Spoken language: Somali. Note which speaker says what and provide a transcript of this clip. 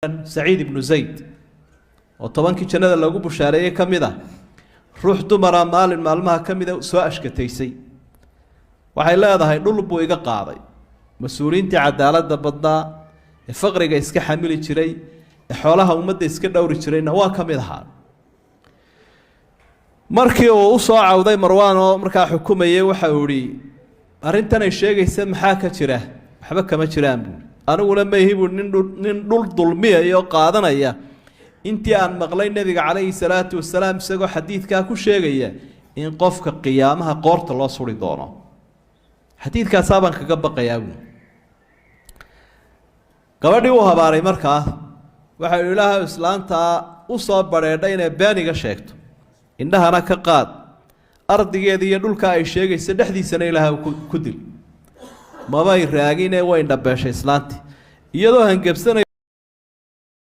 Speaker 1: Saciid ibnu Zayd oo 10kii jannada lagu bushaareeyey ka mid ah, ruux dumara maalin maalmaha ka mida soo ashkataysay. Waxay leedahay: "Dhul buu iga qaaday." Mas-uuliyiintii cadaaladda badnaa ee faqriga iska xamili jiray ee xoolaha ummadda iska dhowri jirayna waa ka mid ahaa. Markii uu usoo cawday Marwaan oo markaa xukumayay, waxa uu ihi: "Arrintanay sheegaysa maxaa ka jira?" "Waxba kama jiraan," buui. "Aniguna maihi," bui, "nin dhul dulmiyaya oo qaadanaya intii aan maqlay Nebiga calayhi salaatu wasalaam isagoo xadiidkaa ku sheegaya in qofka qiyaamaha qoorta loo suri doono. Xadiidkaasaa baan kaga baqayaa," buui. Gabadhii uu habaaray. Markaa waxa uu: "Ilaahay, islaantaa u soo badheedha inay been iga sheegto, indhahana ka qaad, ardigeeda iyo dhulka ay sheegaysa dhexdiisana Ilaahay ku dil." Mabay raagine, way indhabeeshay islaantii iyadoo hangebsanay.